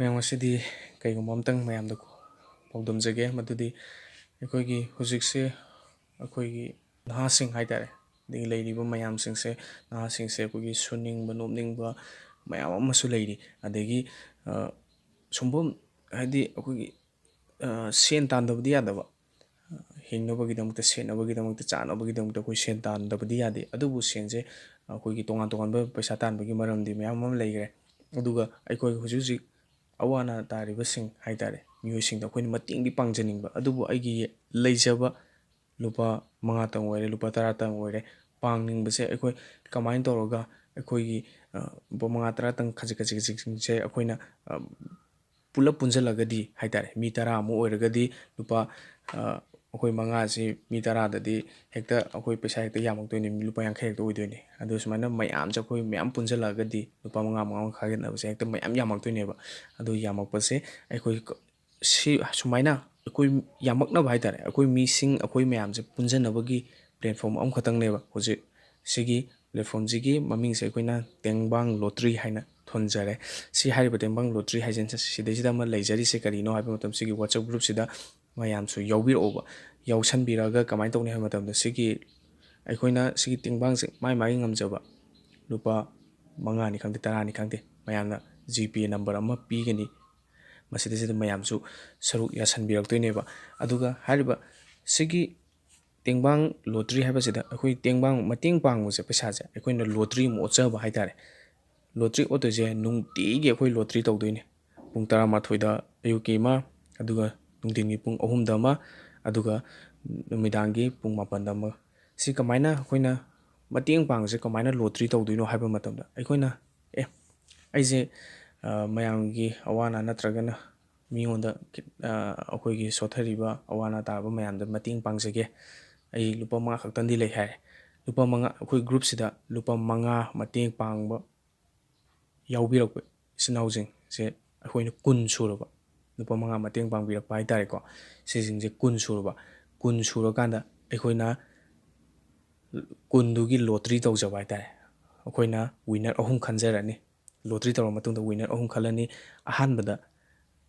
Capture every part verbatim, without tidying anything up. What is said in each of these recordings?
ꯃꯌꯥꯝ, ꯉꯁꯤꯗꯤ ꯀꯩꯒꯨꯝꯕ ꯑꯝꯇꯪ ꯃꯌꯥꯝꯗ ꯄꯥꯎꯗꯝꯖꯒꯦ꯫ ꯃꯗꯨꯗꯤ ꯑꯩꯈꯣꯏꯒꯤ ꯍꯧꯖꯤꯛꯁꯦ ꯑꯩꯈꯣꯏꯒꯤ ꯅꯍꯥꯁꯤꯡ ꯍꯥꯏꯇꯥꯔꯦ, ꯑꯗꯒꯤ ꯂꯩꯔꯤꯕ ꯃꯌꯥꯝꯁꯤꯡꯁꯦ, ꯅꯍꯥꯁꯤꯡꯁꯦ ꯑꯩꯈꯣꯏꯒꯤ ꯁꯨꯅꯤꯡꯕ ꯅꯣꯝꯅꯤꯡꯕ ꯃꯌꯥꯝ ꯑꯃꯁꯨ ꯂꯩꯔꯤ꯫ ꯑꯗꯒꯤ ꯁꯨꯝꯕꯝ, ꯍꯥꯏꯗꯤ ꯑꯩꯈꯣꯏꯒꯤ ꯁꯦꯟ ꯇꯥꯟꯗꯕꯗꯤ ꯌꯥꯗꯕ, ꯍꯤꯡꯅꯕꯒꯤꯗꯃꯛꯇ, ꯁꯦꯠꯅꯕꯒꯤꯗꯃꯛꯇ, ꯆꯥꯅꯕꯒꯤꯗꯃꯛꯇ ꯑꯩꯈꯣꯏ ꯁꯦꯟ ꯇꯥꯟꯗꯕꯗꯤ ꯌꯥꯗꯦ꯫ ꯑꯗꯨꯕꯨ ꯁꯦꯟꯁꯦ ꯑꯩꯈꯣꯏꯒꯤ ꯇꯣꯉꯥꯟ ꯇꯣꯉꯥꯟꯕ ꯄꯩꯁꯥ ꯇꯥꯟꯕꯒꯤ ꯃꯔꯝꯗꯤ ꯃꯌꯥꯝ ꯑꯃ ꯂꯩꯈ꯭ꯔꯦ꯫ ꯑꯗꯨꯒ ꯑꯩꯈꯣꯏ ꯍꯧꯖꯤꯛ ꯍꯧꯖꯤꯛ ꯑꯋꯥ ꯑꯅꯥ ꯇꯥꯔꯤꯕꯁꯤꯡ ꯍꯥꯏꯇꯥꯔꯦ, ꯃꯤꯑꯣꯏꯁꯤꯡꯗ ꯑꯩꯈꯣꯏꯅ ꯃꯇꯦꯡꯗꯤ ꯄꯥꯡꯖꯅꯤꯡꯕ, ꯑꯗꯨꯕꯨ ꯑꯩꯒꯤ ꯂꯩꯖꯕ ꯂꯨꯄꯥ ꯃꯉꯥꯇꯪ ꯑꯣꯏꯔꯦ, ꯂꯨꯄꯥ ꯇꯔꯥꯇꯪ ꯑꯣꯏꯔꯦ, ꯄꯥꯡꯅꯤꯡꯕꯁꯦ ꯑꯩꯈꯣꯏ ꯀꯃꯥꯏꯅ ꯇꯧꯔꯒ ꯑꯩꯈꯣꯏꯒꯤ ꯂꯨꯄꯥ ꯃꯉꯥ ꯇꯔꯥꯇꯪ ꯈꯖꯤꯛ ꯈꯖꯤꯛ ꯈꯖꯤꯛꯁꯤꯡꯁꯦ ꯑꯩꯈꯣꯏꯅ ꯄꯨꯂꯞ ꯄꯨꯟꯁꯤꯜꯂꯒꯗꯤ ꯍꯥꯏꯇꯥꯔꯦ, ꯃꯤ ꯇꯔꯥꯃꯨꯛ ꯑꯣꯏꯔꯒꯗꯤ ꯂꯨꯄꯥ ꯑꯩꯈꯣꯏ ꯃꯉꯥꯁꯤ ꯃꯤ ꯇꯔꯥꯗꯗꯤ ꯍꯦꯛꯇ ꯑꯩꯈꯣꯏ ꯄꯩꯁꯥ ꯍꯦꯛꯇ ꯌꯥꯝꯃꯛꯇꯣꯏꯅꯤ, ꯂꯨꯄꯥ ꯌꯥꯡꯈꯩ ꯍꯦꯛꯇ ꯑꯣꯏꯗꯣꯏꯅꯤ꯫ ꯑꯗꯨ ꯁꯨꯃꯥꯏꯅ ꯃꯌꯥꯝꯁꯦ ꯑꯩꯈꯣꯏ ꯃꯌꯥꯝ ꯄꯨꯟꯁꯤꯜꯂꯛꯑꯒꯗꯤ ꯂꯨꯄꯥ ꯃꯉꯥ ꯃꯉꯥ ꯑꯃ ꯈꯥꯏꯒꯠꯅꯕꯁꯦ ꯍꯦꯛꯇ ꯃꯌꯥꯝ ꯌꯥꯝꯃꯛꯇꯣꯏꯅꯦꯕ꯫ ꯑꯗꯨ ꯌꯥꯝꯃꯛꯄꯁꯦ ꯑꯩꯈꯣꯏ ꯁꯤ ꯁꯨꯃꯥꯏꯅ ꯑꯩꯈꯣꯏ ꯌꯥꯝꯃꯛꯅꯕ ꯍꯥꯏꯇꯥꯔꯦ, ꯑꯩꯈꯣꯏ ꯃꯤꯁꯤꯡ, ꯑꯩꯈꯣꯏ ꯃꯌꯥꯝꯁꯦ ꯄꯨꯟꯁꯤꯟꯅꯕꯒꯤ platform ꯑꯃꯈꯛꯇꯪꯅꯦꯕ ꯍꯧꯖꯤꯛ꯫ ꯁꯤꯒꯤ platformꯁꯤꯒꯤ ꯃꯃꯤꯡꯁꯦ ꯑꯩꯈꯣꯏꯅ ꯇꯦꯡꯕꯥꯡ ꯂꯣꯇ꯭ꯔꯤ ꯍꯥꯏꯅ ꯊꯣꯟꯖꯔꯦ꯫ ꯁꯤ ꯍꯥꯏꯔꯤꯕ ꯇꯦꯡꯕꯥꯡ ꯂꯣꯇ꯭ꯔꯤ ꯍꯥꯏꯁꯦ ꯁꯤꯗꯩꯁꯤꯗ ꯑꯃ ꯂꯩꯖꯔꯤꯁꯦ ꯀꯔꯤꯅꯣ ꯍꯥꯏꯕ ꯃꯇꯝ, ꯁꯤꯒꯤ WhatsApp groupꯁꯤꯗ ꯃꯌꯥꯝꯁꯨ ꯌꯥꯎꯕꯤꯔꯛꯑꯣꯕ, ꯌꯥꯎꯁꯟꯕꯤꯔꯛꯑꯒ ꯀꯃꯥꯏꯅ ꯇꯧꯅꯤ ꯍꯥꯏꯕ ꯃꯇꯝꯗ, ꯁꯤꯒꯤ ꯑꯩꯈꯣꯏꯅ ꯁꯤꯒꯤ ꯇꯦꯡꯕꯥꯡꯁꯦ ꯃꯥꯏ ꯃꯥꯒꯤ ꯉꯝꯖꯕ ꯂꯨꯄꯥ ꯃꯉꯥꯅꯤ ꯈꯪꯗꯦ, ꯇꯔꯥꯅꯤ ꯈꯪꯗꯦ, ꯃꯌꯥꯝꯅ GPay number ꯑꯃ ꯄꯤꯒꯅꯤ꯫ ꯃꯁꯤꯗꯩꯁꯤꯗ ꯃꯌꯥꯝꯁꯨ ꯁꯔꯨꯛ ꯌꯥꯁꯟꯕꯤꯔꯛꯇꯣꯏꯅꯦꯕ꯫ ꯑꯗꯨꯒ ꯍꯥꯏꯔꯤꯕ ꯁꯤꯒꯤ ꯇꯦꯡꯕꯥꯡ ꯂꯣꯇ꯭ꯔꯤ ꯍꯥꯏꯕꯁꯤꯗ ꯑꯩꯈꯣꯏ ꯇꯦꯡꯕꯥꯡ ꯃꯇꯦꯡ ꯄꯥꯡꯕꯁꯦ, ꯄꯩꯁꯥꯁꯦ ꯑꯩꯈꯣꯏꯅ ꯂꯣꯇ꯭ꯔꯤ ꯑꯃ ꯑꯣꯠꯆꯕ ꯍꯥꯏꯇꯥꯔꯦ꯫ ꯂꯣꯇ꯭ꯔꯤ ꯑꯣꯠꯇꯣꯏꯁꯦ ꯅꯨꯡꯇꯤꯒꯤ ꯑꯩꯈꯣꯏ ꯂꯣꯇ꯭ꯔꯤ ꯇꯧꯗꯣꯏꯅꯦ꯫ ꯄꯨꯡ ꯇꯔꯥꯃꯥꯊꯣꯏꯗ ꯑꯌꯨꯛꯀꯤ ꯑꯃ, ꯑꯗꯨꯒ ꯅꯨꯡꯊꯤꯟꯒꯤ ꯄꯨꯡ ꯑꯍꯨꯝꯗ ꯑꯃ, ꯑꯗꯨꯒ ꯅꯨꯃꯤꯗꯥꯡꯒꯤ ꯄꯨꯡ ꯃꯥꯄꯟꯗ ꯑꯃ꯫ ꯁꯤ ꯀꯃꯥꯏꯅ ꯑꯩꯈꯣꯏꯅ ꯃꯇꯦꯡ ꯄꯥꯡꯕꯁꯦ ꯀꯃꯥꯏꯅ ꯂꯣꯇ꯭ꯔꯤ ꯇꯧꯗꯣꯏꯅꯣ ꯍꯥꯏꯕ ꯃꯇꯝꯗ, ꯑꯩꯈꯣꯏꯅ ꯑꯦ ꯑꯩꯁꯦ ꯃꯌꯥꯝꯒꯤ ꯑꯋꯥ ꯑꯅꯥ ꯅꯠꯇ꯭ꯔꯒꯅ ꯃꯤꯉꯣꯟꯗ ꯑꯩꯈꯣꯏꯒꯤ ꯁꯣꯠꯊꯔꯤꯕ ꯑꯋꯥ ꯑꯅꯥ ꯇꯥꯔꯕ ꯃꯌꯥꯝꯗ ꯃꯇꯦꯡ ꯄꯥꯡꯖꯒꯦ, ꯑꯩ ꯂꯨꯄꯥ ꯃꯉꯥ ꯈꯛꯇꯪꯗꯤ ꯂꯩ ꯍꯥꯏꯔꯦ꯫ ꯂꯨꯄꯥ ꯃꯉꯥ, ꯑꯩꯈꯣꯏ groupꯁꯤꯗ ꯂꯨꯄꯥ ꯃꯉꯥ ꯃꯇꯦꯡ ꯄꯥꯡꯕ ꯌꯥꯎꯕꯤꯔꯛꯄ ꯏꯆꯤꯟ ꯏꯅꯥꯎꯁꯤꯡꯁꯦ ꯑꯩꯈꯣꯏꯅ ꯀꯨꯟ ꯁꯨꯔꯕ, ꯂꯨꯄꯥ ꯃꯉꯥ ꯃꯇꯦꯡ ꯄꯥꯡꯕꯤꯔꯛꯄ ꯍꯥꯏꯇꯥꯔꯦꯀꯣ, ꯁꯤꯁꯤꯡꯁꯦ ꯀꯨꯟ ꯁꯨꯔꯕ꯫ ꯀꯨꯟ ꯁꯨꯔꯀꯥꯟꯗ ꯑꯩꯈꯣꯏꯅ ꯀꯨꯟꯗꯨꯒꯤ ꯂꯣꯇ꯭ꯔꯤ ꯇꯧꯖꯕ ꯍꯥꯏꯇꯥꯔꯦ꯫ ꯑꯩꯈꯣꯏꯅ winner ꯑꯍꯨꯝ ꯈꯟꯖꯔꯅꯤ꯫ ꯂꯣꯇ꯭ꯔꯤ ꯇꯧꯔ ꯃꯇꯨꯡꯗ ꯋꯤꯅꯔ ꯑꯍꯨꯝ ꯈꯜꯂꯅꯤ꯫ ꯑꯍꯥꯟꯕꯗ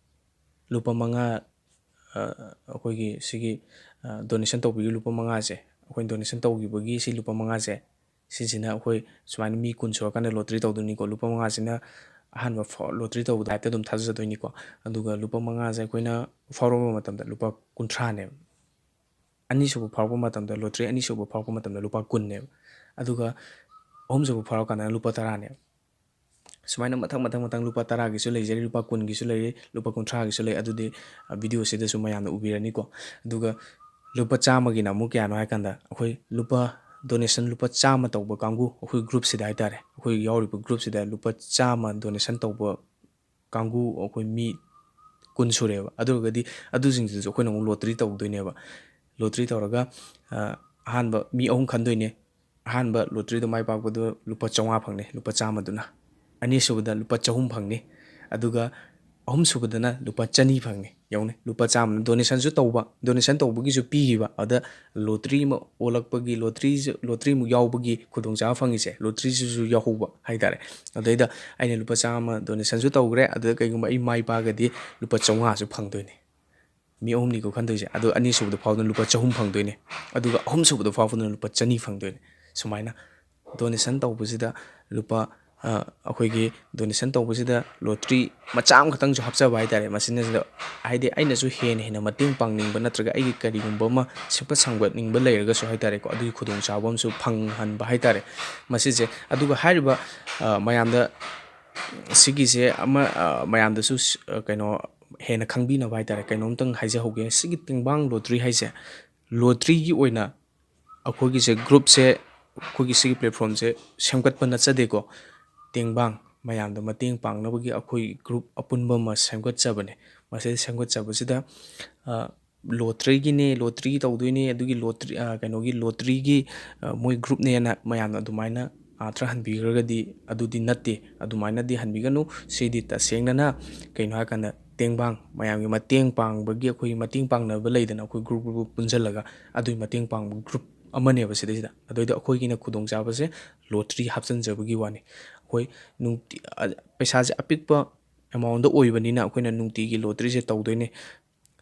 ꯂꯨꯄꯥ ꯃꯉꯥ, ꯑ, ꯑꯩꯈꯣꯏꯒꯤ ꯁꯤꯒꯤ, ꯑ, ꯗꯣꯅꯦꯁꯟ ꯇꯧꯕꯤꯈꯤꯕ ꯂꯨꯄꯥ ꯃꯉꯥꯁꯦ, ꯑꯩꯈꯣꯏꯅ ꯗꯣꯅꯦꯁꯟ ꯇꯧꯈꯤꯕꯒꯤ ꯁꯤ ꯂꯨꯄꯥ ꯃꯉꯥꯁꯦ, ꯁꯤꯁꯤꯅ ꯑꯩꯈꯣꯏ ꯁꯨꯃꯥꯏꯅ ꯃꯤ ꯀꯨꯟ ꯁꯨꯔꯀꯥꯟꯗ ꯂꯣꯇ꯭ꯔꯤ ꯇꯧꯗꯣꯏꯅꯤꯀꯣ꯫ ꯂꯨꯄꯥ ꯃꯉꯥꯁꯤꯅ ꯑꯍꯥꯟꯕ ꯐꯥꯎ-, ꯂꯣꯇ꯭ꯔꯤ ꯇꯧꯕꯗ ꯍꯦꯛꯇ ꯑꯗꯨꯝ ꯊꯥꯖꯗꯣꯏꯅꯤꯀꯣ꯫ ꯑꯗꯨꯒ ꯂꯨꯄꯥ ꯃꯉꯥꯁꯦ ꯑꯩꯈꯣꯏꯅ ꯐꯥꯎꯔꯛꯄ ꯃꯇꯝꯗ ꯂꯨꯄꯥ ꯀꯨꯟꯊ꯭ꯔꯥꯅꯦꯕ꯫ ꯑꯅꯤꯁꯨꯕ ꯐꯥꯎꯔꯛꯄ ꯃꯇꯝꯗ, ꯂꯣꯇ꯭ꯔꯤ ꯑꯅꯤꯁꯨꯕ ꯐꯥꯎꯔꯛꯄ ꯃꯇꯝꯗ ꯂꯨꯄꯥ ꯀꯨꯟꯅꯦꯕ꯫ ꯑꯗꯨꯒ ꯑꯍꯨꯝꯁꯨꯕ ꯐꯥꯎꯔꯀꯥꯟꯗꯅ ꯂꯨꯄꯥ ꯇꯔꯥꯅꯦꯕ꯫ ꯁꯨꯃꯥꯏꯅ ꯃꯊꯪ, ꯃꯊꯪ, ꯃꯊꯪ ꯂꯨꯄꯥ ꯇꯔꯥꯒꯤꯁꯨ ꯂꯩꯖꯔꯤ, ꯂꯨꯄꯥ ꯀꯨꯟꯒꯤꯁꯨ ꯂꯩꯔꯤ, ꯂꯨꯄꯥ ꯀꯨꯟꯊ꯭ꯔꯥꯒꯤꯁꯨ ꯂꯩ꯫ ꯑꯗꯨꯗꯤ, ꯑ, ꯚꯤꯗꯤꯑꯣꯁꯤꯗꯁꯨ ꯃꯌꯥꯝꯅ ꯎꯕꯤꯔꯅꯤꯀꯣ꯫ ꯑꯗꯨꯒ ꯂꯨꯄꯥ ꯆꯥꯝꯃꯒꯤꯅ ꯑꯃꯨꯛ ꯀꯌꯥꯅꯣ ꯍꯥꯏ ꯀꯥꯟꯗ, ꯑꯩꯈꯣꯏ ꯂꯨꯄꯥ ꯗꯣꯅꯦꯁꯟ ꯂꯨꯄꯥ ꯆꯥꯝꯃ ꯇꯧꯕ ꯀꯥꯡꯕꯨ, ꯑꯩꯈꯣꯏ ꯒ꯭ꯔꯨꯞꯁꯤꯗ ꯍꯥꯏꯇꯥꯔꯦ, ꯑꯩꯈꯣꯏ ꯌꯥꯎꯔꯤꯕ ꯒ꯭ꯔꯨꯞꯁꯤꯗ ꯂꯨꯄꯥ ꯆꯥꯝꯃ ꯗꯣꯅꯦꯁꯟ ꯇꯧꯕ ꯀꯥꯡꯕꯨ ꯑꯩꯈꯣꯏ ꯃꯤ ꯀꯨꯟ ꯁꯨꯔꯦꯕ꯫ ꯑꯗꯨ ꯑꯣꯏꯔꯒꯗꯤ ꯑꯗꯨꯁꯤꯡꯗꯨꯁꯨ ꯑꯩꯈꯣꯏꯅ ꯑꯃꯨꯛ ꯂꯣꯇ꯭ꯔꯤ ꯇꯧꯗꯣꯏꯅꯦꯕ꯫ ꯂꯣꯇ꯭ꯔꯤ ꯇꯧꯔꯒ, ꯑ, ꯑꯍꯥꯟꯕ ꯃꯤ ꯑꯍꯨꯝ ꯈꯟꯗꯣꯏꯅꯦ꯫ ꯑꯍꯥꯟꯕ ꯂꯣꯇ꯭ꯔꯤꯗ ꯃꯥꯏ ꯄꯥꯛꯄꯗꯨ ꯂꯨꯄꯥ ꯆꯥꯝꯃꯉꯥ ꯐꯪꯅꯤ, ꯂꯨꯄꯥ ꯆꯥꯝꯃꯗꯨꯅ꯫ ꯑꯅꯤꯁꯨꯕꯗ ꯂꯨꯄꯥ ꯆꯍꯨꯝ ꯐꯪꯅꯤ꯫ ꯑꯗꯨꯒ ꯑꯍꯨꯝꯁꯨꯕꯗꯅ ꯂꯨꯄꯥ ꯆꯅꯤ ꯐꯪꯅꯤ꯫ ꯌꯦꯡꯉꯨꯅꯦ, ꯂꯨꯄꯥ ꯆꯥꯝꯃꯅ ꯗꯣꯅꯦꯁꯟꯁꯨ ꯇꯧꯕ, ꯗꯣꯅꯦꯁꯟ ꯇꯧꯕꯒꯤꯁꯨ ꯄꯤꯈꯤꯕ꯫ ꯑꯗ ꯂꯣꯇ꯭ꯔꯤ ꯑꯃ ꯑꯣꯜꯂꯛꯄꯒꯤ, ꯂꯣꯇ꯭ꯔꯤꯁꯨ, ꯂꯣꯇ꯭ꯔꯤꯃꯨꯛ ꯌꯥꯎꯕꯒꯤ ꯈꯨꯗꯣꯡꯆꯥꯕ ꯐꯪꯉꯤꯁꯦ, ꯂꯣꯇ꯭ꯔꯤꯁꯤꯁꯨ ꯌꯥꯎꯍꯧꯕ ꯍꯥꯏꯇꯥꯔꯦ꯫ ꯑꯗꯩꯗ ꯑꯩꯅ ꯂꯨꯄꯥ ꯆꯥꯝꯃ ꯗꯣꯅꯦꯁꯟꯁꯨ ꯇꯧꯈ꯭ꯔꯦ, ꯑꯗꯨꯗ ꯀꯩꯒꯨꯝꯕ ꯑꯩ ꯃꯥꯏ ꯄꯥꯛꯑꯒꯗꯤ ꯂꯨꯄꯥ ꯆꯥꯝꯃꯉꯥꯁꯨ ꯐꯪꯗꯣꯏꯅꯦ꯫ ꯃꯤ ꯑꯍꯨꯝꯅꯤꯀꯣ ꯈꯟꯗꯣꯏꯁꯦ, ꯑꯗꯣ ꯑꯅꯤꯁꯨꯕꯗ ꯐꯥꯎꯗꯅ ꯂꯨꯄꯥ ꯆꯍꯨꯝ ꯐꯪꯗꯣꯏꯅꯦ, ꯑꯗꯨꯒ ꯑꯍꯨꯝꯁꯨꯕꯗ ꯐꯥꯎꯗꯅ ꯂꯨꯄꯥ ꯆꯅꯤ ꯐꯪꯗꯣꯏꯅꯦ꯫ ꯁꯨꯃꯥꯏꯅ ꯗꯣꯅꯦꯁꯟ ꯇꯧꯕꯁꯤꯗ ꯂꯨꯄꯥ, ꯑ, ꯑꯩꯈꯣꯏꯒꯤ ꯗꯣꯅꯦꯁꯟ ꯇꯧꯕꯁꯤꯗ ꯂꯣꯇ꯭ꯔꯤ ꯃꯆꯥ ꯑꯃꯈꯛꯇꯪꯁꯨ ꯍꯥꯞꯆꯕ ꯍꯥꯏꯇꯥꯔꯦ꯫ ꯃꯁꯤꯅꯁꯤꯗ ꯍꯥꯏꯗꯤ ꯑꯩꯅꯁꯨ ꯍꯦꯟꯅ ꯍꯦꯟꯅ ꯃꯇꯦꯡ ꯄꯥꯡꯅꯤꯡꯕ ꯅꯠꯇ꯭ꯔꯒ ꯑꯩꯒꯤ ꯀꯔꯤꯒꯨꯝꯕ ꯑꯃ ꯁꯦꯝꯒꯠ ꯁꯥꯒꯠꯅꯤꯡꯕ ꯂꯩꯔꯒꯁꯨ ꯍꯥꯏꯇꯥꯔꯦꯀꯣ, ꯑꯗꯨꯒꯤ ꯈꯨꯗꯣꯡꯆꯥꯕ ꯑꯃꯁꯨ ꯐꯪꯍꯟꯕ ꯍꯥꯏꯇꯥꯔꯦ ꯃꯁꯤꯁꯦ꯫ ꯑꯗꯨꯒ ꯍꯥꯏꯔꯤꯕ, ꯑ, ꯃꯌꯥꯝꯗ ꯁꯤꯒꯤꯁꯦ ꯑꯃ, ꯑ, ꯃꯌꯥꯝꯗꯁꯨ ꯁ-, ꯑ, ꯀꯩꯅꯣ, ꯍꯦꯟꯅ ꯈꯪꯕꯤꯅꯕ ꯍꯥꯏꯇꯥꯔꯦ, ꯀꯩꯅꯣꯝꯇꯪ ꯍꯥꯏꯖꯍꯧꯒꯦ꯫ ꯁꯤꯒꯤ ꯇꯦꯡꯕꯥꯡ ꯂꯣꯇ꯭ꯔꯤ ꯍꯥꯏꯁꯦ, ꯂꯣꯇ꯭ꯔꯤꯒꯤ ꯑꯣꯏꯅ ꯑꯩꯈꯣꯏꯒꯤꯁꯦ ꯒ꯭ꯔꯨꯞꯁꯦ, ꯑꯩꯈꯣꯏꯒꯤ ꯁꯤꯒꯤ ꯄ꯭ꯂꯦꯠꯐꯣꯝꯁꯦ ꯁꯦꯝꯒꯠꯄ ꯅꯠꯆꯗꯦꯀꯣ꯫ ꯇꯦꯡꯕꯥꯡ ꯃꯌꯥꯝꯗ ꯃꯇꯦꯡ ꯄꯥꯡꯅꯕꯒꯤ ꯑꯩꯈꯣꯏ ꯒ꯭ꯔꯨꯞ ꯑꯄꯨꯟꯕ ꯑꯃ ꯁꯦꯝꯒꯠꯆꯕꯅꯦ꯫ ꯃꯁꯤ ꯁꯦꯝꯒꯠꯆꯕꯁꯤꯗ, ꯑ, ꯂꯣꯇ꯭ꯔꯤꯒꯤꯅꯦ, ꯂꯣꯇ꯭ꯔꯤ ꯇꯧꯗꯣꯏꯅꯦ, ꯑꯗꯨꯒꯤ ꯂꯣꯇ꯭ꯔꯤ, ꯑ, ꯀꯩꯅꯣꯒꯤ ꯂꯣꯇ꯭ꯔꯤꯒꯤ, ꯑ, ꯃꯣꯏ ꯒ꯭ꯔꯨꯞꯅꯦꯅ ꯃꯌꯥꯝꯅ ꯑꯗꯨꯃꯥꯏꯅ ꯑꯥꯊ꯭ꯔ ꯍꯟꯕꯤꯈ꯭ꯔꯒꯗꯤ ꯑꯗꯨꯗꯤ ꯅꯠꯇꯦ, ꯑꯗꯨꯃꯥꯏꯅꯗꯤ ꯍꯟꯕꯤꯒꯅꯨ꯫ ꯁꯤꯗꯤ ꯇꯁꯦꯡꯅꯅ ꯀꯩꯅꯣ ꯍꯥꯏꯔꯀꯥꯟꯗ ꯇꯦꯡꯕꯥꯡ, ꯃꯌꯥꯝꯒꯤ ꯃꯇꯦꯡ ꯄꯥꯡꯕꯒꯤ, ꯑꯩꯈꯣꯏꯒꯤ ꯃꯇꯦꯡ ꯄꯥꯡꯅꯕ ꯂꯩꯗꯅ, ꯑꯩꯈꯣꯏ ꯒ꯭ꯔꯨꯞ ꯒ꯭ꯔꯨꯞ ꯄꯨꯟꯁꯤꯜꯂꯒ ꯑꯗꯨꯒꯤ ꯃꯇꯦꯡ ꯄꯥꯡꯕ ꯒ꯭ꯔꯨꯞ ꯑꯃꯅꯦꯕ ꯁꯤꯗꯩꯁꯤꯗ꯫ ꯑꯗꯨꯏꯗ ꯑꯩꯈꯣꯏꯒꯤꯅ ꯈꯨꯗꯣꯡꯆꯥꯕꯁꯦ ꯂꯣꯇ꯭ꯔꯤ ꯍꯥꯞꯆꯤꯟꯖꯕꯒꯤ ꯋꯥꯅꯤ꯫ ꯑꯩꯈꯣꯏ ꯅꯨꯡꯇꯤ ꯄꯩꯁꯥꯁꯦ ꯑꯄꯤꯛꯄ ꯑꯦꯃꯥꯎꯟꯗ ꯑꯣꯏꯕꯅꯤꯅ ꯑꯩꯈꯣꯏꯅ ꯅꯨꯡꯇꯤꯒꯤ ꯂꯣꯇ꯭ꯔꯤꯁꯦ ꯇꯧꯗꯣꯏꯅꯦ꯫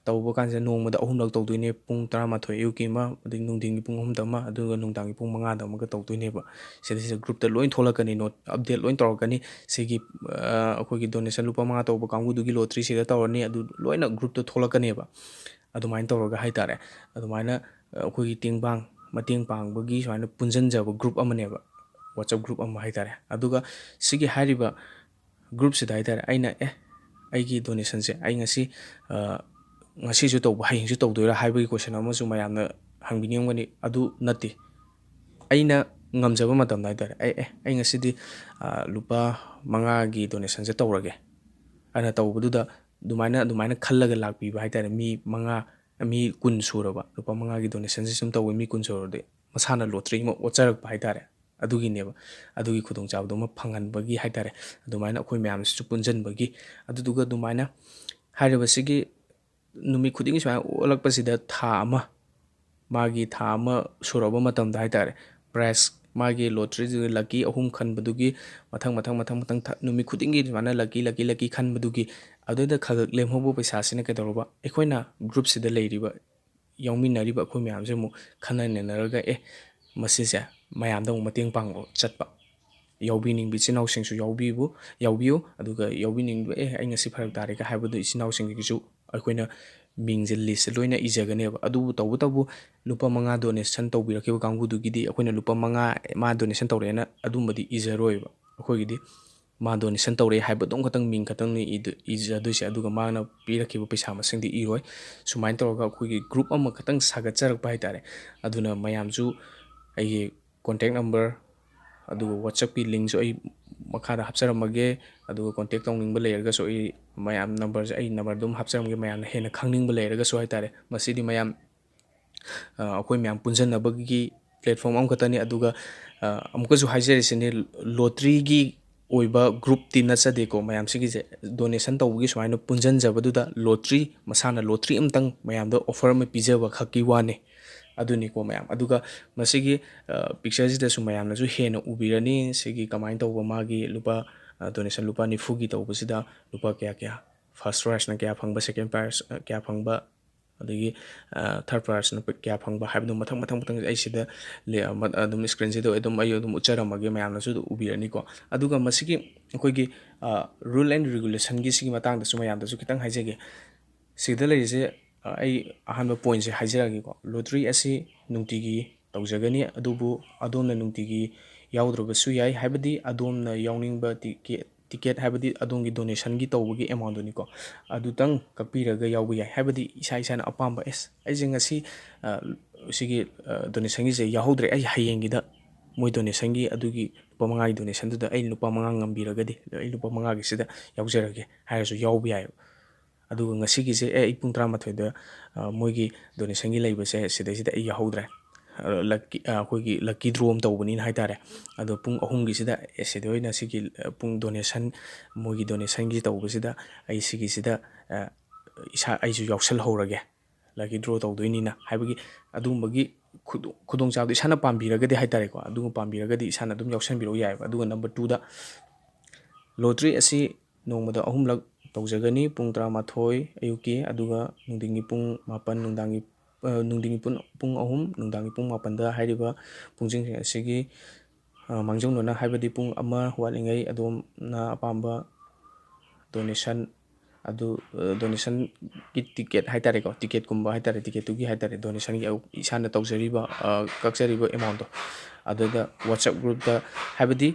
ꯇꯧꯕ ꯀꯥꯟꯁꯤꯗ ꯅꯣꯡꯃꯗ ꯑꯍꯨꯝꯂꯛ ꯇꯧꯗꯣꯏꯅꯦ, ꯄꯨꯡ ꯇꯔꯥꯃꯥꯊꯣꯏ ꯑꯌꯨꯛꯀꯤ ꯑꯃ, ꯑꯗꯒꯤ ꯅꯨꯡꯊꯤꯟꯒꯤ ꯄꯨꯡ ꯑꯍꯨꯝꯗ ꯑꯃ, ꯑꯗꯨꯒ ꯅꯨꯡꯗꯥꯡꯒꯤ ꯄꯨꯡ ꯃꯉꯥꯗ ꯑꯃꯒ ꯇꯧꯗꯣꯏꯅꯦꯕ꯫ ꯁꯤꯗꯩꯁꯤꯗ ꯒ꯭ꯔꯨꯞꯇ ꯂꯣꯏ ꯊꯣꯛꯂꯛꯀꯅꯤ, ꯅꯣꯠ ꯑꯞꯗꯦꯠ ꯂꯣꯏ ꯇꯧꯔꯛꯀꯅꯤ꯫ ꯁꯤꯒꯤ ꯑꯩꯈꯣꯏꯒꯤ ꯗꯣꯅꯦꯁꯟ ꯂꯨꯄꯥ ꯃꯉꯥ ꯇꯧꯕ ꯀꯥꯡꯕꯨꯗꯨꯒꯤ ꯂꯣꯇ꯭ꯔꯤꯁꯤꯗ ꯇꯧꯔꯅꯤ, ꯑꯗꯨ ꯂꯣꯏꯅ ꯒ꯭ꯔꯨꯞꯇ ꯊꯣꯛꯂꯛꯀꯅꯦꯕ꯫ ꯑꯗꯨꯃꯥꯏꯅ ꯇꯧꯔꯒ ꯍꯥꯏꯇꯥꯔꯦ, ꯑꯗꯨꯃꯥꯏꯅ ꯑꯩꯈꯣꯏꯒꯤ ꯇꯦꯡꯕꯥꯡ ꯃꯇꯦꯡ ꯄꯥꯡꯕꯒꯤ ꯁꯨꯃꯥꯏꯅ ꯄꯨꯟꯁꯤꯟꯖꯕ ꯒ꯭ꯔꯨꯞ ꯑꯃꯅꯦꯕ, ꯋꯥꯆꯞ ꯒ꯭ꯔꯨꯞ ꯑꯃ ꯍꯥꯏꯇꯥꯔꯦ꯫ ꯑꯗꯨꯒ ꯁꯤꯒꯤ ꯍꯥꯏꯔꯤꯕ ꯒ꯭ꯔꯨꯞꯁꯤꯗ ꯍꯥꯏꯇꯥꯔꯦ, ꯑꯩꯅ ꯑꯦ ꯑꯩꯒꯤ ꯗꯣꯅꯦꯁꯟꯁꯦ ꯑꯩ ꯉꯁꯤ ꯉꯁꯤꯁꯨ ꯇꯧꯕ, ꯍꯌꯦꯡꯁꯨ ꯇꯧꯗꯣꯏꯔꯥ ꯍꯥꯏꯕꯒꯤ ꯀꯣꯏꯁꯟ ꯑꯃꯁꯨ ꯃꯌꯥꯝꯅ ꯍꯪꯕꯤꯅꯤꯡꯉꯝꯒꯅꯤ꯫ ꯑꯗꯨ ꯅꯠꯇꯦ, ꯑꯩꯅ ꯉꯝꯖꯕ ꯃꯇꯝꯗ ꯍꯥꯏꯇꯥꯔꯦ, ꯑꯩ ꯑꯦ ꯑꯩ ꯉꯁꯤꯗꯤ ꯂꯨꯄꯥ ꯃꯉꯥꯒꯤ ꯗꯣꯅꯦꯁꯟꯁꯦ ꯇꯧꯔꯒꯦ ꯑꯅ ꯇꯧꯕꯗꯨꯗ, ꯑꯗꯨꯃꯥꯏꯅ ꯑꯗꯨꯃꯥꯏꯅ ꯈꯜꯂꯒ ꯂꯥꯛꯄꯤꯕ ꯍꯥꯏꯇꯥꯔꯦ꯫ ꯃꯤ ꯃꯉꯥ, ꯃꯤ ꯀꯨꯟ ꯁꯨꯔꯕ, ꯂꯨꯄꯥ ꯃꯉꯥꯒꯤ ꯗꯣꯅꯦꯁꯟꯁꯦ ꯁꯨꯝ ꯇꯧꯕ ꯃꯤ ꯀꯨꯟ ꯁꯨꯔꯗꯤ ꯃꯁꯥꯅ ꯂꯣꯇ꯭ꯔꯤ ꯑꯃ ꯑꯣꯠꯆꯔꯛꯄ ꯍꯥꯏꯇꯥꯔꯦ꯫ ꯑꯗꯨꯒꯤꯅꯦꯕ, ꯑꯗꯨꯒꯤ ꯈꯨꯗꯣꯡꯆꯥꯕꯗꯨꯃ ꯐꯪꯍꯟꯕꯒꯤ ꯍꯥꯏꯇꯥꯔꯦ꯫ ꯑꯗꯨꯃꯥꯏꯅ ꯑꯩꯈꯣꯏ ꯃꯌꯥꯝꯁꯤꯁꯨ ꯄꯨꯟꯁꯤꯟꯕꯒꯤ, ꯑꯗꯨꯗꯨꯒ ꯑꯗꯨꯃꯥꯏꯅ ꯍꯥꯏꯔꯤꯕꯁꯤꯒꯤ ꯅꯨꯃꯤꯠ ꯈꯨꯗꯤꯡꯒꯤ ꯁꯨꯃꯥꯏꯅ ꯑꯣꯜꯂꯛꯄꯁꯤꯗ ꯊꯥ ꯑꯃ, ꯃꯥꯒꯤ ꯊꯥ ꯑꯃ ꯁꯨꯔꯕ ꯃꯇꯝꯗ ꯍꯥꯏꯇꯥꯔꯦ, ꯄ꯭ꯔꯥꯏꯖ, ꯃꯥꯒꯤ ꯂꯣꯇ꯭ꯔꯤꯗꯨꯗ ꯂꯛꯀꯤ ꯑꯍꯨꯝ ꯈꯟꯕꯗꯨꯒꯤ ꯃꯊꯪ ꯃꯊꯪ ꯃꯊꯪ ꯃꯊꯪ ꯊ-, ꯅꯨꯃꯤꯠ ꯈꯨꯗꯤꯡꯒꯤ ꯁꯨꯃꯥꯏꯅ ꯂꯛꯀꯤ ꯂꯛꯀꯤ ꯂꯛꯀꯤ ꯈꯟꯕꯗꯨꯒꯤ, ꯑꯗꯨꯗ ꯈꯔ ꯈꯛ ꯂꯦꯝꯍꯧꯕ ꯄꯩꯁꯥꯁꯤꯅ ꯀꯩꯗꯧꯔꯕ, ꯑꯩꯈꯣꯏꯅ ꯒ꯭ꯔꯨꯞꯁꯤꯗ ꯂꯩꯔꯤꯕ ꯌꯥꯎꯃꯤꯟꯅꯔꯤꯕ ꯑꯩꯈꯣꯏ ꯃꯌꯥꯝꯁꯦ ꯑꯃꯨꯛ ꯈꯟꯅ ꯅꯩꯅꯔꯒ, ꯑꯦ ꯃꯁꯤꯁꯦ ꯃꯌꯥꯝꯗ ꯑꯃꯨꯛ ꯃꯇꯦꯡ ꯄꯥꯡꯕ ꯆꯠꯄ, ꯌꯥꯎꯕꯤꯅꯤꯡꯕ ꯏꯆꯤꯟ ꯏꯅꯥꯎꯁꯤꯡꯁꯨ ꯌꯥꯎꯕꯤꯕꯨ ꯌꯥꯎꯕꯤꯌꯨ꯫ ꯑꯗꯨꯒ ꯌꯥꯎꯕꯤꯅꯤꯡꯕ, ꯑꯦ ꯑꯩ ꯉꯁꯤ ꯐꯔꯛ ꯇꯥꯔꯦꯒ ꯍꯥꯏꯕꯗꯨ ꯏꯆꯤꯟ ꯏꯅꯥꯎꯁꯤꯡꯒꯤꯁꯨ ꯑꯩꯈꯣꯏꯅ ꯃꯤꯡꯁꯦ ꯂꯤꯁꯁꯦ ꯂꯣꯏꯅ ꯏꯖꯒꯅꯦꯕ꯫ ꯑꯗꯨꯕꯨ ꯇꯧꯕꯇꯕꯨ ꯂꯨꯄꯥ ꯃꯉꯥ ꯗꯣꯅꯦꯁꯟ ꯇꯧꯕꯤꯔꯛꯈꯤꯕ ꯀꯥꯡꯕꯨꯗꯨꯒꯤꯗꯤ ꯑꯩꯈꯣꯏꯅ ꯂꯨꯄꯥ ꯃꯉꯥ ꯃꯥ ꯗꯣꯅꯦꯁꯟ ꯇꯧꯔꯛꯑꯦꯅ ꯑꯗꯨꯝꯕꯗꯤ ꯏꯖꯔꯣꯏꯕ꯫ ꯑꯩꯈꯣꯏꯒꯤꯗꯤ ꯃꯥ ꯗꯣꯅꯦꯁꯟ ꯇꯧꯔꯛꯑꯦ ꯍꯥꯏꯕꯗꯨꯝ ꯈꯛꯇꯪ ꯃꯤꯡ ꯈꯛꯇꯪꯅꯤ ꯏꯗ-, ꯏꯖꯗꯣꯏꯁꯦ꯫ ꯑꯗꯨꯒ ꯃꯥꯅ ꯄꯤꯔꯛꯈꯤꯕ ꯄꯩꯁꯥ ꯃꯁꯤꯡꯗꯤ ꯏꯔꯣꯏ꯫ ꯁꯨꯃꯥꯏꯅ ꯇꯧꯔꯒ ꯑꯩꯈꯣꯏꯒꯤ ꯒ꯭ꯔꯨꯞ ꯑꯃꯈꯛꯇꯪ ꯁꯥꯒꯠꯆꯔꯛꯄ ꯍꯥꯏꯇꯥꯔꯦ꯫ ꯑꯗꯨꯅ ꯃꯌꯥꯝꯁꯨ ꯑꯩꯒꯤ ꯀꯣꯟꯇꯦꯛ ꯅꯝꯕꯔ, ꯑꯗꯨꯒ ꯋꯥꯆꯞꯀꯤ ꯂꯤꯡꯁꯨ ꯑꯩ ꯃꯈꯥꯗ ꯍꯥꯞꯆꯔꯝꯃꯒꯦ꯫ ꯑꯗꯨꯒ ꯀꯣꯟꯇꯦꯛ ꯇꯧꯅꯤꯡꯕ ꯂꯩꯔꯒꯁꯨ ꯑꯩ ꯃꯌꯥꯝ ꯅꯝꯕꯔꯁꯦ, ꯑꯩ ꯅꯝꯕꯔ ꯑꯗꯨꯝ ꯍꯥꯞꯆꯔꯝꯒꯦ, ꯃꯌꯥꯝꯅ ꯍꯦꯟꯅ ꯈꯪꯅꯤꯡꯕ ꯂꯩꯔꯒꯁꯨ ꯍꯥꯏꯇꯥꯔꯦ꯫ ꯃꯁꯤꯗꯤ ꯃꯌꯥꯝ, ꯑ, ꯑꯩꯈꯣꯏ ꯃꯌꯥꯝ ꯄꯨꯟꯖꯟꯅꯕꯒꯤ ꯄ꯭ꯂꯦꯠꯐꯣꯝ ꯑꯃꯈꯛꯇꯅꯤ꯫ ꯑꯗꯨꯒ, ꯑ, ꯑꯃꯨꯛꯀꯁꯨ ꯍꯥꯏꯖꯔꯤꯁꯤꯅꯤ, ꯂꯣꯇ꯭ꯔꯤꯒꯤ ꯑꯣꯏꯕ ꯒ꯭ꯔꯨꯞꯇꯤ ꯅꯠꯆꯗꯦꯀꯣ ꯃꯌꯥꯝꯁꯤꯒꯤꯁꯦ꯫ ꯗꯣꯅꯦꯁꯟ ꯇꯧꯕꯒꯤ ꯁꯨꯃꯥꯏꯅ ꯄꯨꯟꯖꯟꯖꯕꯗꯨꯗ ꯂꯣꯇ꯭ꯔꯤ, ꯃꯁꯥꯅ ꯂꯣꯇ꯭ꯔꯤ ꯑꯃꯇꯪ ꯃꯌꯥꯝꯗ ꯑꯣꯐꯔ ꯑꯃ ꯄꯤꯖꯕ ꯈꯛꯀꯤ ꯋꯥꯅꯤ꯫ ꯑꯗꯨꯅꯤꯀꯣ ꯃꯌꯥꯝ꯫ ꯑꯗꯨꯒ ꯃꯁꯤꯒꯤ ꯄꯤꯛꯆꯔꯁꯤꯗꯁꯨ ꯃꯌꯥꯝꯅꯁꯨ ꯍꯦꯟꯅ ꯎꯕꯤꯔꯅꯤ꯫ ꯁꯤꯒꯤ ꯀꯃꯥꯏꯅ ꯇꯧꯕ, ꯃꯥꯒꯤ ꯂꯨꯄꯥ ꯗꯣꯅꯦꯁꯟ ꯂꯨꯄꯥ ꯅꯤꯐꯨꯒꯤ ꯇꯧꯕꯁꯤꯗ ꯂꯨꯄꯥ ꯀꯌꯥ ꯀꯌꯥ, ꯐꯥꯔꯁ ꯄ꯭ꯔꯥꯏꯖꯅ ꯀꯌꯥ ꯐꯪꯕ, ꯁꯦꯀꯦꯟ ꯄ꯭ꯔꯥꯏꯖ ꯀꯌꯥ ꯐꯪꯕ, ꯑꯗꯒꯤ ꯊꯥꯔꯠ ꯄ꯭ꯔꯥꯏꯖꯅ ꯀꯌꯥ ꯐꯪꯕ ꯍꯥꯏꯕꯗꯣ ꯃꯊꯪ ꯃꯊꯪ ꯃꯊꯪ ꯑꯩ ꯁꯤꯗ ꯑꯗꯨꯝ ꯁ꯭ꯀ꯭ꯔꯤꯟꯁꯤꯗ ꯑꯗꯨꯝ ꯑꯩ ꯑꯗꯨꯝ ꯎꯠꯆꯔꯝꯃꯒꯦ, ꯃꯌꯥꯝꯅꯁꯨ ꯑꯗꯨꯝ ꯎꯕꯤꯔꯅꯤꯀꯣ꯫ ꯑꯗꯨꯒ ꯃꯁꯤꯒꯤ ꯑꯩꯈꯣꯏꯒꯤ ꯔꯨꯜ ꯑꯦꯟ ꯔꯤꯒꯨꯂꯦꯁꯟꯒꯤ ꯁꯤꯒꯤ ꯃꯇꯥꯡꯗꯁꯨ ꯃꯌꯥꯝꯗꯁꯨ ꯈꯤꯇꯪ ꯍꯥꯏꯖꯒꯦ꯫ ꯁꯤꯗ ꯂꯩꯔꯤꯁꯦ, ꯑ, ꯑꯩ ꯑꯍꯥꯟꯕ ꯄꯣꯏꯟꯁꯦ ꯍꯥꯏꯖꯔꯛꯑꯒꯦꯀꯣ꯫ ꯂꯣꯇ꯭ꯔꯤ ꯑꯁꯤ ꯅꯨꯡꯇꯤꯒꯤ ꯇꯧꯖꯒꯅꯤ, ꯑꯗꯨꯕꯨ ꯑꯗꯣꯝꯅ ꯅꯨꯡꯇꯤꯒꯤ ꯌꯥꯎꯗ꯭ꯔꯕꯁꯨ ꯌꯥꯏ, ꯍꯥꯏꯕꯗꯤ ꯑꯗꯣꯝꯅ ꯌꯥꯎꯅꯤꯡꯕ ꯇꯤꯀꯦꯠ, ꯇꯤꯀꯦꯠ ꯍꯥꯏꯕꯗꯤ ꯑꯗꯣꯝꯒꯤ ꯗꯣꯅꯦꯁꯟꯒꯤ ꯇꯧꯕꯒꯤ ꯑꯦꯃꯥꯎꯟꯗꯨꯅꯤꯀꯣ, ꯑꯗꯨꯇꯪ ꯀꯛꯄꯤꯔꯒ ꯌꯥꯎꯕ ꯌꯥꯏ꯫ ꯍꯥꯏꯕꯗꯤ ꯏꯁꯥ ꯏꯁꯥꯅ ꯑꯄꯥꯝꯕ, "ꯑꯦꯁ, ꯑꯩꯁꯦ ꯉꯁꯤ, ꯑ, ꯁꯤꯒꯤ, ꯑ, ꯗꯣꯅꯦꯁꯟꯒꯤꯁꯦ ꯌꯥꯎꯍꯧꯗ꯭ꯔꯦ, ꯑꯩ ꯍꯌꯦꯡꯒꯤꯗ ꯃꯣꯏ ꯗꯣꯅꯦꯁꯟꯒꯤ ꯑꯗꯨꯒꯤ ꯂꯨꯄꯥ ꯃꯉꯥꯒꯤ ꯗꯣꯅꯦꯁꯟꯗꯨꯗ ꯑꯩ ꯂꯨꯄꯥ ꯃꯉꯥ ꯉꯝꯕꯤꯔꯒꯗꯤ ꯑꯩ ꯂꯨꯄꯥ ꯃꯉꯥꯒꯤꯁꯤꯗ ꯌꯥꯎꯖꯔꯒꯦ" ꯍꯥꯏꯔꯁꯨ ꯌꯥꯎꯕ ꯌꯥꯏꯑꯕ꯫ ꯑꯗꯨꯒ ꯉꯁꯤꯒꯤꯁꯦ, "ꯑꯦ, ꯑꯩ ꯄꯨꯡ ꯇꯔꯥꯃꯥꯊꯣꯏꯗ, ꯑ, ꯃꯣꯏꯒꯤ ꯗꯣꯅꯦꯁꯟꯒꯤ ꯂꯩꯕꯁꯦ ꯁꯤꯗꯩꯁꯤꯗ ꯑꯩ ꯌꯥꯎꯍꯧꯗ꯭ꯔꯦ꯫ ꯑ, ꯂꯛꯀꯤ, ꯑ, ꯑꯩꯈꯣꯏꯒꯤ ꯂꯛꯀꯤ ꯗ꯭ꯔꯣ ꯑꯃ ꯇꯧꯕꯅꯤꯅ ꯍꯥꯏꯇꯥꯔꯦ꯫ ꯑꯗꯣ ꯄꯨꯡ ꯑꯍꯨꯝꯒꯤꯁꯤꯗ, ꯑꯦ, ꯁꯤꯗ ꯑꯣꯏꯅ ꯁꯤꯒꯤ, ꯑ, ꯄꯨꯡ ꯗꯣꯅꯦꯁꯟ, ꯃꯣꯏꯒꯤ ꯗꯣꯅꯦꯁꯟꯒꯤ ꯇꯧꯕꯁꯤꯗ ꯑꯩ ꯁꯤꯒꯤꯁꯤꯗ, ꯑ, ꯏꯁꯥ, ꯑꯩꯁꯨ ꯌꯥꯎꯁꯜꯍꯧꯔꯒꯦ, ꯂꯛꯀꯤ ꯗ꯭ꯔꯣ ꯇꯧꯗꯣꯏꯅꯤꯅ" ꯍꯥꯏꯕꯒꯤ ꯑꯗꯨꯒꯨꯝꯕꯒꯤ ꯈꯨꯗꯣꯡ-, ꯈꯨꯗꯣꯡꯆꯥꯕꯗꯣ ꯏꯁꯥꯅ ꯄꯥꯝꯕꯤꯔꯒꯗꯤ ꯍꯥꯏꯇꯥꯔꯦꯀꯣ, ꯑꯗꯨꯒꯨꯝꯕ ꯄꯥꯝꯕꯤꯔꯒꯗꯤ ꯏꯁꯥꯅ ꯑꯗꯨꯝ ꯌꯥꯎꯁꯟꯕꯤꯔꯛꯎ ꯌꯥꯏꯑꯕ꯫ ꯑꯗꯨꯒ ꯅꯝꯕꯔ ꯇꯨꯗ, ꯂꯣꯇ꯭ꯔꯤ ꯑꯁꯤ ꯅꯣꯡꯃꯗ ꯑꯍꯨꯝꯂꯛ ꯇꯧꯖꯒꯅꯤ, ꯄꯨꯡ ꯇꯔꯥꯃꯥꯊꯣꯏ ꯑꯌꯨꯛꯀꯤ, ꯑꯗꯨꯒ ꯅꯨꯡꯊꯤꯟꯒꯤ ꯄꯨꯡ ꯃꯥꯄꯟ, ꯅꯨꯡꯗꯥꯡꯒꯤ, ꯑ, ꯅꯨꯡꯊꯤꯟꯒꯤ ꯄꯨꯡ, ꯄꯨꯡ ꯑꯍꯨꯝ, ꯅꯨꯡꯗꯥꯡꯒꯤ ꯄꯨꯡ ꯃꯥꯄꯟꯗ꯫ ꯍꯥꯏꯔꯤꯕ ꯄꯨꯡꯁꯤꯡꯁꯤꯡ ꯑꯁꯤꯒꯤ, ꯑ, ꯃꯥꯡꯖꯧꯅꯅ, ꯍꯥꯏꯕꯗꯤ ꯄꯨꯡ ꯑꯃ ꯋꯥꯠꯂꯤꯉꯩ ꯑꯗꯣꯝꯅ ꯑꯄꯥꯝꯕ ꯗꯣꯅꯦꯁꯟ ꯑꯗꯨ, ꯑ, ꯗꯣꯅꯦꯁꯟꯒꯤ ꯇꯤꯀꯦꯠ ꯍꯥꯏꯇꯥꯔꯦꯀꯣ, ꯇꯤꯀꯦꯠꯀꯨꯝꯕ ꯍꯥꯏꯇꯥꯔꯦ, ꯇꯤꯀꯦꯠꯇꯨꯒꯤ ꯍꯥꯏꯇꯥꯔꯦ, ꯗꯣꯅꯦꯁꯟꯒꯤ ꯏꯁꯥꯅ ꯇꯧꯖꯔꯤꯕ, ꯑ, ꯀꯛꯆꯔꯤꯕ ꯑꯦꯃꯥꯎꯟꯗꯣ, ꯑꯗꯨꯗ WhatsApp ꯒ꯭ꯔꯨꯞꯇ, ꯍꯥꯏꯕꯗꯤ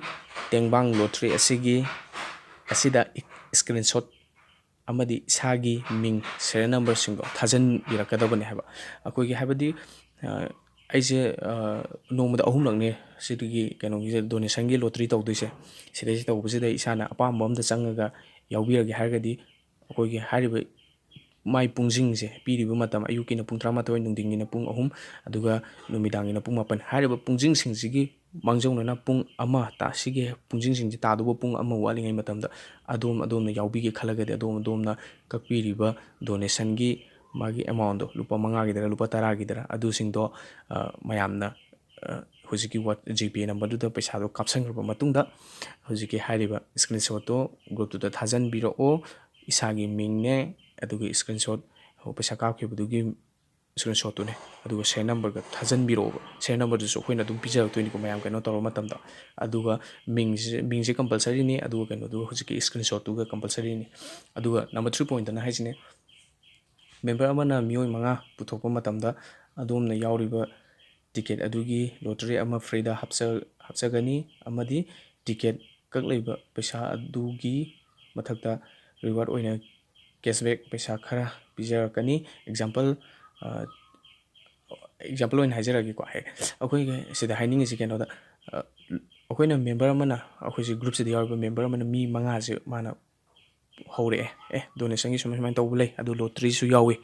ꯇꯦꯡꯕꯥꯡ ꯂꯣꯇ꯭ꯔꯤ ꯑꯁꯤꯒꯤ, ꯑꯁꯤꯗ ꯏꯁꯀ꯭ꯔꯤꯟꯁꯣꯠ ꯑꯃꯗꯤ ꯏꯁꯥꯒꯤ ꯃꯤꯡ, ꯁꯦꯔꯤꯌꯦꯜ ꯅꯝꯕꯔꯁꯤꯡꯗꯣ ꯊꯥꯖꯤꯟꯕꯤꯔꯛꯀꯗꯕꯅꯦ ꯍꯥꯏꯕ꯫ ꯑꯩꯈꯣꯏꯒꯤ, ꯍꯥꯏꯕꯗꯤ, ꯑ, ꯑꯩꯁꯦ, ꯑ, ꯅꯣꯡꯃꯗ ꯑꯍꯨꯝꯂꯛꯅꯦ ꯁꯤꯒꯤ ꯀꯩꯅꯣꯒꯤꯁꯦ, ꯗꯣꯅꯦꯁꯟꯒꯤ ꯂꯣꯇ꯭ꯔꯤ ꯇꯧꯗꯣꯏꯁꯦ꯫ ꯁꯤꯗꯩꯁꯤ ꯇꯧꯕꯁꯤꯗ ꯏꯁꯥꯅ ꯑꯄꯥꯝꯕ ꯑꯝꯗ ꯆꯪꯉꯒ ꯌꯥꯎꯕꯤꯔꯒꯦ ꯍꯥꯏꯔꯒꯗꯤ, ꯑꯩꯈꯣꯏꯒꯤ ꯍꯥꯏꯔꯤꯕ ꯃꯥꯏ ꯄꯨꯡꯁꯤꯡꯁꯦ ꯄꯤꯔꯤꯕ ꯃꯇꯝ, ꯑꯌꯨꯛꯀꯤꯅ ꯄꯨꯡ ꯇꯔꯥꯃꯥꯊꯣꯏ, ꯅꯨꯡꯊꯤꯟꯒꯤꯅ ꯄꯨꯡ ꯑꯍꯨꯝ, ꯑꯗꯨꯒ ꯅꯨꯃꯤꯗꯥꯡꯒꯤꯅ ꯄꯨꯡ ꯃꯥꯄꯟ, ꯍꯥꯏꯔꯤꯕ ꯄꯨꯡꯁꯤꯡꯁꯤꯡꯁꯤꯒꯤ ꯃꯥꯡꯖꯧꯅꯅ ꯄꯨꯡ ꯑꯃ ꯇꯥ-, ꯁꯤꯒꯤ ꯄꯨꯡꯁꯤꯡꯁꯤꯡꯁꯤ ꯇꯥꯗꯧꯕ ꯄꯨꯡ ꯑꯃ ꯋꯥꯠꯂꯤꯉꯩ ꯃꯇꯝꯗ ꯑꯗꯣꯝ ꯑꯗꯣꯝꯅ ꯌꯥꯎꯕꯤꯒꯦ ꯈꯜꯂꯒꯗꯤ, ꯑꯗꯣꯝ ꯑꯗꯣꯝꯅ ꯀꯛꯄꯤꯔꯤꯕ ꯗꯣꯅꯦꯁꯟꯒꯤ ꯃꯥꯒꯤ amount ꯇꯣ, ꯂꯨꯄꯥ ꯃꯉꯥꯒꯤꯗꯔ ꯂꯨꯄꯥ ꯇꯔꯥꯒꯤꯗꯔ, ꯑꯗꯨꯁꯤꯡꯗꯣ, ꯑ, ꯃꯌꯥꯝꯅ, ꯑ, ꯍꯧꯖꯤꯛꯀꯤ ꯋꯥꯠ-, GPay number ꯗꯨꯗ ꯄꯩꯁꯥꯗꯣ ꯀꯥꯞꯁꯟꯈ꯭ꯔꯕ ꯃꯇꯨꯡꯗ, ꯍꯧꯖꯤꯛꯀꯤ ꯍꯥꯏꯔꯤꯕ screenshot ꯇꯣ group ꯇꯨꯗ ꯊꯥꯖꯤꯟꯕꯤꯔꯛꯑꯣ꯫ ꯏꯁꯥꯒꯤ ꯃꯤꯡꯅꯦ, ꯑꯗꯨꯒ screenshot, ꯄꯩꯁꯥ ꯀꯥꯞꯈꯤꯕꯗꯨꯒꯤ screenshot ꯇꯨꯅꯦ, ꯑꯗꯨꯒ serial number ꯒ ꯊꯥꯖꯤꯟꯕꯤꯔꯛꯑꯣꯕ꯫ Serial number ꯗꯨꯁꯨ ꯑꯩꯈꯣꯏꯅ ꯑꯗꯨꯝ ꯄꯤꯖꯔꯛꯇꯣꯏꯅꯤꯀꯣ, ꯃꯌꯥꯝ ꯀꯩꯅꯣ ꯇꯧꯔꯕ ꯃꯇꯝꯗ꯫ ꯑꯗꯨꯒ ꯃꯤꯡꯁꯦ, ꯃꯤꯡꯁꯦ compulsory ꯅꯤ, ꯑꯗꯨꯒ ꯀꯩꯅꯣꯗꯨꯒ, ꯍꯧꯖꯤꯛꯀꯤ screenshot ꯇꯨꯒ compulsory ꯅꯤ꯫ ꯑꯗꯨꯒ number three point ꯇꯅ ꯍꯥꯏꯁꯤꯅꯦ, member ꯑꯃꯅ ꯃꯤꯑꯣꯏ ꯃꯉꯥ ꯄꯨꯊꯣꯛꯄ ꯃꯇꯝꯗ, ꯑꯗꯣꯝꯅ ꯌꯥꯎꯔꯤꯕ ticket ꯑꯗꯨꯒꯤ lottery ꯑꯃ free ꯗ ꯍꯥꯞꯆ-, ꯍꯥꯞꯆꯒꯅꯤ, ꯑꯃꯗꯤ ticket ꯀꯛꯂꯤꯕ ꯄꯩꯁꯥ ꯑꯗꯨꯒꯤ ꯃꯊꯛꯇ reward ꯑꯣꯏꯅ cashback ꯄꯩꯁꯥ ꯈꯔ ꯄꯤꯖꯔꯛꯀꯅꯤ꯫ Example, ꯑ, example ꯑꯣꯏꯅ ꯍꯥꯏꯖꯔꯛꯑꯒꯦꯀꯣ꯫ ꯍꯦ, ꯑꯩꯈꯣꯏꯒꯤ ꯁꯤꯗ ꯍꯥꯏꯅꯤꯡꯉꯤꯁꯤ ꯀꯩꯅꯣꯗ, ꯑ, ꯑꯩꯈꯣꯏꯅ member ꯑꯃꯅ, ꯑꯩꯈꯣꯏꯁꯤ group ꯁꯤꯗ ꯌꯥꯎꯔꯤꯕ member ꯑꯃꯅ ꯃꯤ ꯃꯉꯥꯁꯦ ꯃꯥꯅ ꯍꯧꯔꯛꯑꯦ, "ꯑꯦ, donation ꯒꯤ ꯁꯨꯃꯥꯏ ꯁꯨꯃꯥꯏꯅ ꯇꯧꯕ ꯂꯩ, ꯑꯗꯨ lottery ꯁꯨ ꯌꯥꯎꯏ,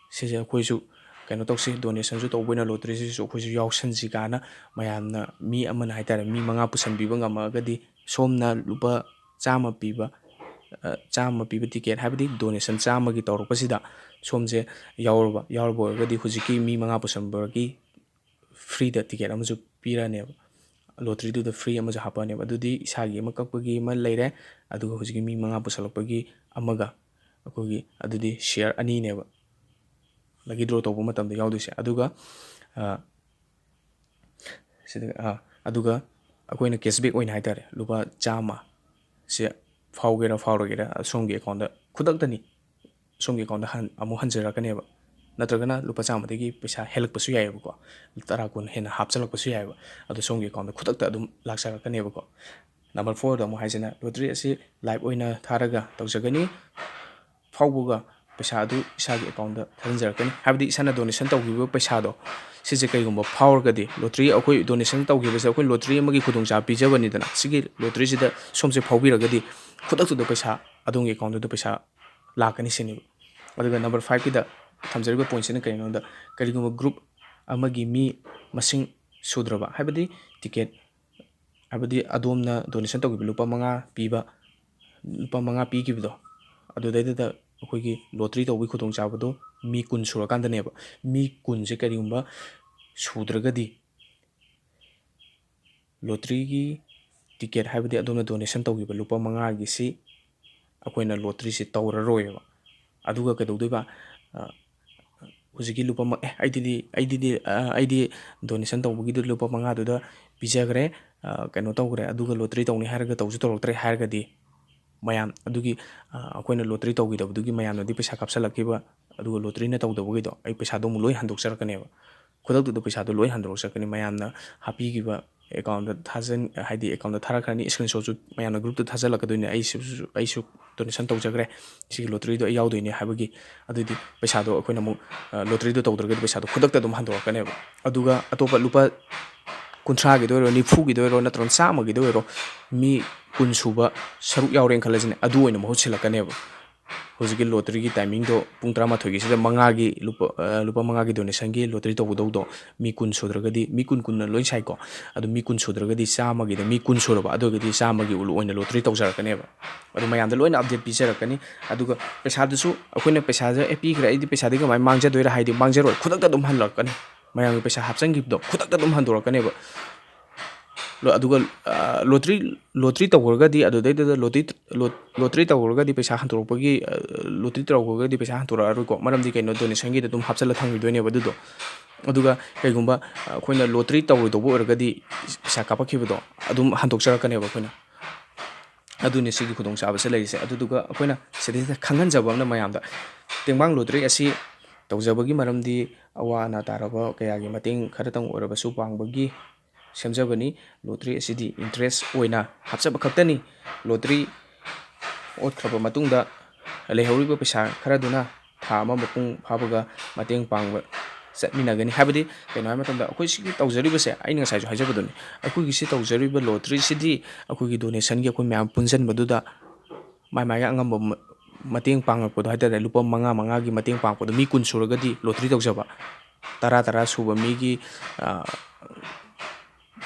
ꯁꯤꯁꯦ ꯑꯩꯈꯣꯏꯁꯨ ꯀꯩꯅꯣ ꯇꯧꯁꯤ, donation ꯁꯨ ꯇꯧꯕ ꯑꯣꯏꯅ lottery ꯁꯤꯁꯨ ꯑꯩꯈꯣꯏꯁꯨ ꯌꯥꯎꯁꯟꯁꯤ" ꯀꯥꯏꯅ ꯃꯌꯥꯝꯅ, ꯃꯤ ꯑꯃꯅ ꯍꯥꯏꯇꯥꯔꯦ, ꯃꯤ ꯃꯉꯥ ꯄꯨꯁꯟꯕꯤꯕ ꯉꯝꯃꯒꯗꯤ, ꯁꯣꯝꯅ ꯂꯨꯄꯥ ꯆꯥꯝꯃ ꯄꯤꯕ, ꯑ, ꯆꯥꯝꯃ ꯄꯤꯕ ticket, ꯍꯥꯏꯕꯗꯤ donation ꯆꯥꯝꯃꯒꯤ ꯇꯧꯔꯛꯄꯁꯤꯗ ꯁꯣꯝꯁꯦ ꯌꯥꯎꯔꯕ, ꯌꯥꯎꯔꯕ ꯑꯣꯏꯔꯒꯗꯤ ꯍꯧꯖꯤꯛꯀꯤ ꯃꯤ ꯃꯉꯥ ꯄꯨꯁꯟꯕꯒꯤ free ꯗ ticket ꯑꯃꯁꯨ ꯄꯤꯔꯅꯦꯕ, lottery ꯗꯨꯗ free ꯑꯃꯁꯨ ꯍꯥꯞꯄꯛꯑꯅꯦꯕ꯫ ꯑꯗꯨꯗꯤ ꯏꯁꯥꯒꯤ ꯑꯃ ꯀꯛꯄꯒꯤ ꯑꯃ ꯂꯩꯔꯦ, ꯑꯗꯨꯒ ꯍꯧꯖꯤꯛꯀꯤ ꯃꯤ ꯃꯉꯥ ꯄꯨꯁꯜꯂꯛꯄꯒꯤ ꯑꯃꯒ, ꯑꯩꯈꯣꯏꯒꯤ ꯑꯗꯨꯗꯤ share ꯑꯅꯤꯅꯦꯕ lucky draw ꯇꯧꯕ ꯃꯇꯝꯗ ꯌꯥꯎꯗꯣꯏꯁꯦ꯫ ꯑꯗꯨꯒ, ꯑ, ꯁꯤꯗ, ꯑ, ꯑꯗꯨꯒ ꯑꯩꯈꯣꯏꯅ cashback ꯑꯣꯏꯅ ꯍꯥꯏꯇꯥꯔꯦ, ꯂꯨꯄꯥ ꯆꯥꯝꯃ ꯁꯦ ꯐꯥꯎꯒꯦꯔꯥ ꯐꯥꯎꯔꯣꯏꯒꯦꯔꯥ, ꯁꯣꯝꯒꯤ account ꯇ ꯈꯨꯗꯛꯇꯅꯤ, ꯁꯣꯝꯒꯤ account ꯇ ꯍꯟ-, ꯑꯃꯨꯛ ꯍꯟꯖꯔꯛꯀꯅꯦꯕ꯫ ꯅꯠꯇ꯭ꯔꯒꯅ ꯂꯨꯄꯥ ꯆꯥꯝꯃꯗꯒꯤ ꯄꯩꯁꯥ ꯍꯦꯜꯂꯛꯄꯁꯨ ꯌꯥꯏꯑꯕꯀꯣ, ꯇꯔꯥ ꯀꯨꯟ ꯍꯦꯟꯅ ꯍꯥꯞꯆꯤꯜꯂꯛꯄꯁꯨ ꯌꯥꯏꯑꯕ꯫ ꯑꯗꯣ ꯁꯣꯝꯒꯤ account ꯇ ꯈꯨꯗꯛꯇ ꯑꯗꯨꯝ ꯂꯥꯛꯆꯔꯛꯀꯅꯦꯕꯀꯣ꯫ Number four ꯗ ꯑꯃꯨꯛ ꯍꯥꯏꯁꯤꯅ, lottery ꯑꯁꯤ live ꯑꯣꯏꯅ ꯊꯥꯔꯒ ꯇꯧꯖꯒꯅꯤ꯫ ꯐꯥꯎꯕꯒ ꯄꯩꯁꯥ ꯑꯗꯨ ꯏꯁꯥꯒꯤ account ꯇ ꯊꯥꯖꯤꯟꯖꯔꯛꯀꯅꯤ꯫ ꯍꯥꯏꯕꯗꯤ ꯏꯁꯥꯅ donation ꯇꯧꯈꯤꯕ ꯄꯩꯁꯥꯗꯣ, ꯁꯤꯁꯦ ꯀꯩꯒꯨꯝꯕ ꯐꯥꯎꯔꯒꯗꯤ, lottery, ꯑꯩꯈꯣꯏ donation ꯇꯧꯈꯤꯕꯁꯦ ꯑꯩꯈꯣꯏ lottery ꯑꯃꯒꯤ ꯈꯨꯗꯣꯡꯆꯥꯕ ꯄꯤꯖꯕꯅꯤꯗꯅ, ꯁꯤꯒꯤ lottery ꯁꯤꯗ ꯁꯣꯝꯁꯦ ꯐꯥꯎꯕꯤꯔꯒꯗꯤ ꯈꯨꯗꯛꯇꯨꯗ ꯄꯩꯁꯥ ꯑꯗꯣꯝꯒꯤ account ꯇꯨꯗ ꯄꯩꯁꯥ ꯂꯥꯛꯀꯅꯤ ꯁꯤꯅꯦꯕ꯫ ꯑꯗꯨꯒ number five ꯀꯤꯗ ꯊꯝꯖꯔꯤꯕ point ꯁꯤꯅ ꯀꯔꯤꯅꯣꯗ, ꯀꯔꯤꯒꯨꯝꯕ group ꯑꯃꯒꯤ ꯃꯤ ꯃꯁꯤꯡ ꯁꯨꯗ꯭ꯔꯕ, ꯍꯥꯏꯕꯗꯤ ticket, ꯍꯥꯏꯕꯗꯤ ꯑꯗꯣꯝꯅ donation ꯇꯧꯈꯤꯕ ꯂꯨꯄꯥ ꯃꯉꯥ ꯄꯤꯕ, ꯂꯨꯄꯥ ꯃꯉꯥ ꯄꯤꯈꯤꯕꯗꯣ, ꯑꯗꯨꯗꯩꯗꯨꯗ ꯑꯩꯈꯣꯏꯒꯤ lottery ꯇꯧꯕꯒꯤ ꯈꯨꯗꯣꯡꯆꯥꯕꯗꯣ ꯃꯤ ꯀꯨꯟ ꯁꯨꯔꯀꯥꯟꯗꯅꯦꯕ꯫ ꯃꯤ ꯀꯨꯟꯁꯦ ꯀꯔꯤꯒꯨꯝꯕ ꯁꯨꯗ꯭ꯔꯒꯗꯤ ꯂꯣꯇ꯭ꯔꯤꯒꯤ ꯇꯤꯀꯦꯠ, ꯍꯥꯏꯕꯗꯤ ꯑꯗꯣꯝꯅ ꯗꯣꯅꯦꯁꯟ ꯇꯧꯈꯤꯕ ꯂꯨꯄꯥ ꯃꯉꯥꯒꯤꯁꯤ ꯑꯩꯈꯣꯏꯅ ꯂꯣꯇ꯭ꯔꯤꯁꯤ ꯇꯧꯔꯔꯣꯏꯕ꯫ ꯑꯗꯨꯒ ꯀꯩꯗꯧꯗꯣꯏꯕ? ꯍꯧꯖꯤꯛꯀꯤ ꯂꯨꯄꯥ ꯃ-, ꯑꯦ, ꯑꯩꯗꯤꯗꯤ, ꯑꯩꯗꯤꯗꯤ, ꯑꯩꯗꯤ ꯗꯣꯅꯦꯁꯟ ꯇꯧꯕꯒꯤꯗꯨ ꯂꯨꯄꯥ ꯃꯉꯥꯗꯨꯗ ꯄꯤꯖꯈ꯭ꯔꯦ, ꯀꯩꯅꯣ ꯇꯧꯈ꯭ꯔꯦ, ꯑꯗꯨꯒ ꯂꯣꯇ꯭ꯔꯤ ꯇꯧꯅꯤ ꯍꯥꯏꯔꯒ ꯇꯧꯁꯨ ꯇꯧꯔꯛꯇ꯭ꯔꯦ ꯍꯥꯏꯔꯒꯗꯤ, ꯃꯌꯥꯝ ꯑꯗꯨꯒꯤ, ꯑꯩꯈꯣꯏꯅ ꯂꯣꯇ꯭ꯔꯤ ꯇꯧꯈꯤꯗꯕꯗꯨꯒꯤ ꯃꯌꯥꯝꯅꯗꯤ ꯄꯩꯁꯥ ꯀꯥꯞꯁꯤꯜꯂꯛꯈꯤꯕ, ꯑꯗꯨꯒ ꯂꯣꯇ꯭ꯔꯤꯅ ꯇꯧꯗꯕꯈꯩꯗꯣ ꯑꯩ ꯄꯩꯁꯥꯗꯣ ꯑꯃꯨꯛ ꯂꯣꯏ ꯍꯟꯗꯣꯛꯆꯔꯛꯀꯅꯦꯕ꯫ ꯈꯨꯗꯛꯇꯨꯗ ꯄꯩꯁꯥꯗꯣ ꯂꯣꯏ ꯍꯟꯗꯣꯔꯛꯆꯔꯛꯀꯅꯤ꯫ ꯃꯌꯥꯝꯅ ꯍꯥꯞꯄꯤꯈꯤꯕ ꯑꯦꯀꯥꯎꯟꯗ ꯊꯥꯖꯟ-, ꯍꯥꯏꯗꯤ ꯑꯦꯀꯥꯎꯟꯗ ꯊꯥꯔꯛꯈ꯭ꯔꯅꯤ, ꯏꯁꯀ꯭ꯔꯤꯟ ꯁꯣꯠꯁꯨ ꯃꯌꯥꯝꯅ ꯒ꯭ꯔꯨꯞꯇ ꯊꯥꯖꯤꯜꯂꯛꯀꯗꯣꯏꯅꯦ, "ꯑꯩꯁꯨ, ꯑꯩꯁꯨ ꯗꯣꯅꯦꯁꯟ ꯇꯧꯖꯈ꯭ꯔꯦ, ꯁꯤꯒꯤ ꯂꯣꯇ꯭ꯔꯤꯗꯣ ꯑꯩ ꯌꯥꯎꯗꯣꯏꯅꯦ" ꯍꯥꯏꯕꯒꯤ꯫ ꯑꯗꯨꯗꯤ ꯄꯩꯁꯥꯗꯣ ꯑꯩꯈꯣꯏꯅ ꯑꯃꯨꯛ, ꯂꯣꯇ꯭ꯔꯤꯗꯣ ꯇꯧꯗ꯭ꯔꯒꯗꯤ ꯄꯩꯁꯥꯗꯣ ꯈꯨꯗꯛꯇ ꯑꯗꯨꯝ ꯍꯟꯗꯣꯔꯛꯀꯅꯦꯕ꯫ ꯑꯗꯨꯒ ꯑꯇꯣꯞꯄ ꯂꯨꯄꯥ ꯀꯨꯟꯊ꯭ꯔꯥꯒꯤꯗ ꯑꯣꯏꯔꯣ, ꯅꯤꯐꯨꯒꯤꯗ ꯑꯣꯏꯔꯣ, ꯅꯠꯇ꯭ꯔꯒ ꯆꯥꯝꯃꯒꯤꯗ ꯑꯣꯏꯔꯣ, ꯃꯤ ꯀꯨꯟ ꯁꯨꯕ ꯁꯔꯨꯛ ꯌꯥꯎꯔꯦꯅ ꯈꯜꯂꯁꯤꯅꯦ, ꯑꯗꯨ ꯑꯣꯏꯅ ꯃꯍꯨꯠ ꯁꯤꯜꯂꯛꯀꯅꯦꯕ꯫ ꯍꯧꯖꯤꯛꯀꯤ ꯂꯣꯇ꯭ꯔꯤꯒꯤ ꯇꯥꯏꯃꯤꯡꯗꯣ ꯄꯨꯡ ꯇꯔꯥꯃꯥꯊꯣꯏꯒꯤꯁꯤꯗ ꯃꯉꯥꯒꯤ ꯂꯨꯄꯥ, ꯂꯨꯄꯥ ꯃꯉꯥꯒꯤ ꯗꯣꯅꯦꯁꯟꯒꯤ ꯂꯣꯇ꯭ꯔꯤ ꯇꯧꯒꯗꯧꯗꯣ ꯃꯤ ꯀꯨꯟ ꯁꯨꯗ꯭ꯔꯒꯗꯤ, ꯃꯤ ꯀꯨꯟ ꯀꯨꯟꯅ ꯂꯣꯏ ꯁꯥꯏꯀꯣ꯫ ꯑꯗꯨ ꯃꯤ ꯀꯨꯟ ꯁꯨꯗ꯭ꯔꯒꯗꯤ ꯆꯥꯝꯃꯒꯤꯗ, ꯃꯤ ꯀꯨꯟ ꯁꯨꯔꯕ, ꯑꯗꯨ ꯑꯣꯏꯔꯒꯗꯤ ꯆꯥꯝꯃꯒꯤ ꯑꯣꯏꯅ ꯂꯣꯇ꯭ꯔꯤ ꯇꯧꯖꯔꯛꯀꯅꯦꯕ꯫ ꯑꯗꯨ ꯃꯌꯥꯝꯗ ꯂꯣꯏꯅ ꯑꯞꯗꯦꯠ ꯄꯤꯖꯔꯛꯀꯅꯤ꯫ ꯑꯗꯨꯒ ꯄꯩꯁꯥꯗꯨꯁꯨ ꯑꯩꯈꯣꯏꯅ ꯄꯩꯁꯥꯁꯦ, "ꯑꯦ, ꯄꯤꯈ꯭ꯔꯦ, ꯑꯩꯗꯤ ꯄꯩꯁꯥꯗꯤ ꯀꯃꯥꯏꯅ ꯃꯥꯡꯖꯗꯣꯏꯔꯥ?" ꯍꯥꯏꯗꯤ ꯃꯥꯡꯖꯔꯣꯏ, ꯈꯨꯗꯛꯇ ꯑꯗꯨꯝ ꯍꯜꯂꯛꯀꯅꯤ꯫ ꯃꯌꯥꯝꯒꯤ ꯄꯩꯁꯥ ꯍꯥꯞꯆꯤꯟꯈꯤꯕꯗꯣ ꯈꯨꯗꯛꯇ ꯑꯗꯨꯝ ꯍꯟꯗꯣꯔꯛꯀꯅꯦꯕ꯫ ꯂꯣ-, ꯑꯗꯨꯒ, ꯂꯣꯇ꯭ꯔꯤ, ꯂꯣꯇ꯭ꯔꯤ ꯇꯧꯈ꯭ꯔꯒꯗꯤ ꯑꯗꯨꯗꯩꯗꯨꯗ ꯂꯣꯇ꯭ꯔꯤ, ꯂꯣ-, ꯂꯣꯇ꯭ꯔꯤ ꯇꯧꯈ꯭ꯔꯒꯗꯤ ꯄꯩꯁꯥ ꯍꯟꯗꯣꯔꯛꯄꯒꯤ, ꯂꯣꯇ꯭ꯔꯤ ꯇꯧꯈ꯭ꯔꯒꯗꯤ ꯄꯩꯁꯥ ꯍꯟꯗꯣꯔꯛꯑꯔꯣꯏꯀꯣ꯫ ꯃꯔꯝꯗꯤ ꯀꯩꯅꯣ, ꯗꯣꯅꯦꯁꯟꯒꯤꯗ ꯑꯗꯨꯝ ꯍꯥꯞꯆꯤꯜꯂ ꯊꯝꯈꯤꯗꯣꯏꯅꯦꯕ ꯑꯗꯨꯗꯣ꯫ ꯑꯗꯨꯒ ꯀꯩꯒꯨꯝꯕ ꯑꯩꯈꯣꯏꯅ ꯂꯣꯇ꯭ꯔꯤ ꯇꯧꯔꯣꯏꯗꯧꯕ ꯑꯣꯏꯔꯒꯗꯤ ꯄꯩꯁꯥ ꯀꯥꯞꯄꯛꯈꯤꯕꯗꯣ ꯑꯗꯨꯝ ꯍꯟꯗꯣꯛꯆꯔꯛꯀꯅꯦꯕ ꯑꯩꯈꯣꯏꯅ꯫ ꯑꯗꯨꯅꯤ ꯁꯤꯒꯤ ꯈꯨꯗꯣꯡꯆꯥꯕꯁꯦ ꯂꯩꯔꯤꯁꯦ꯫ ꯑꯗꯨꯗꯨꯒ ꯑꯩꯈꯣꯏꯅ ꯁꯤꯗꯩꯁꯤꯗ ꯈꯪꯍꯟꯖꯕ ꯑꯃꯅ ꯃꯌꯥꯝꯗ, ꯇꯦꯡꯕꯥꯡ ꯂꯣꯇ꯭ꯔꯤ ꯑꯁꯤ ꯇꯧꯖꯕꯒꯤ ꯃꯔꯝꯗꯤ ꯑꯋꯥ ꯑꯅꯥ ꯇꯥꯔꯕ ꯀꯌꯥꯒꯤ ꯃꯇꯦꯡ ꯈꯔꯇꯪ ꯑꯣꯏꯔꯕꯁꯨ ꯄꯥꯡꯕꯒꯤ ꯁꯦꯝꯖꯕꯅꯤ꯫ ꯂꯣꯇ꯭ꯔꯤ ꯑꯁꯤꯗꯤ ꯏꯟꯇꯔꯦꯁ ꯑꯣꯏꯅ ꯍꯥꯞꯆꯕ ꯈꯛꯇꯅꯤ꯫ ꯂꯣꯇ꯭ꯔꯤ ꯑꯣꯠꯈ꯭ꯔꯕ ꯃꯇꯨꯡꯗ ꯂꯩꯍꯧꯔꯤꯕ ꯄꯩꯁꯥ ꯈꯔꯗꯨꯅ ꯊꯥ ꯑꯃ ꯃꯄꯨꯡ ꯐꯥꯕꯒ ꯃꯇꯦꯡ ꯄꯥꯡꯕ ꯆꯠꯃꯤꯟꯅꯒꯅꯤ꯫ ꯍꯥꯏꯕꯗꯤ ꯀꯩꯅꯣ ꯍꯥꯏꯕ ꯃꯇꯝꯗ, ꯑꯩꯈꯣꯏ ꯁꯤꯒꯤ ꯇꯧꯖꯔꯤꯕꯁꯦ, ꯑꯩꯅ ꯉꯁꯥꯏꯁꯨ ꯍꯥꯏꯖꯕꯗꯨꯅꯤ, ꯑꯩꯈꯣꯏꯒꯤ ꯁꯤ ꯇꯧꯖꯔꯤꯕ ꯂꯣꯇ꯭ꯔꯤꯁꯤꯗꯤ ꯑꯩꯈꯣꯏꯒꯤ ꯗꯣꯅꯦꯁꯟꯒꯤ ꯑꯩꯈꯣꯏ ꯃꯌꯥꯝ ꯄꯨꯟꯁꯤꯟꯕꯗꯨꯗ ꯃꯥꯏ ꯃꯥꯏꯒꯤ ꯑꯉꯝꯕ ꯃ-, ꯃꯇꯦꯡ ꯄꯥꯡꯉꯛꯄꯗꯣ ꯍꯥꯏ ꯇꯥꯔꯦ, ꯂꯨꯄꯥ ꯃꯉꯥ ꯃꯉꯥꯒꯤ ꯃꯇꯦꯡ ꯄꯥꯡꯉꯛꯄꯗꯣ, ꯃꯤ ꯀꯨꯟ ꯁꯨꯔꯒꯗꯤ ꯂꯣꯇ꯭ꯔꯤ ꯇꯧꯖꯕ, ꯇꯔꯥ ꯇꯔꯥ ꯁꯨꯕ ꯃꯤꯒꯤ, ꯑ,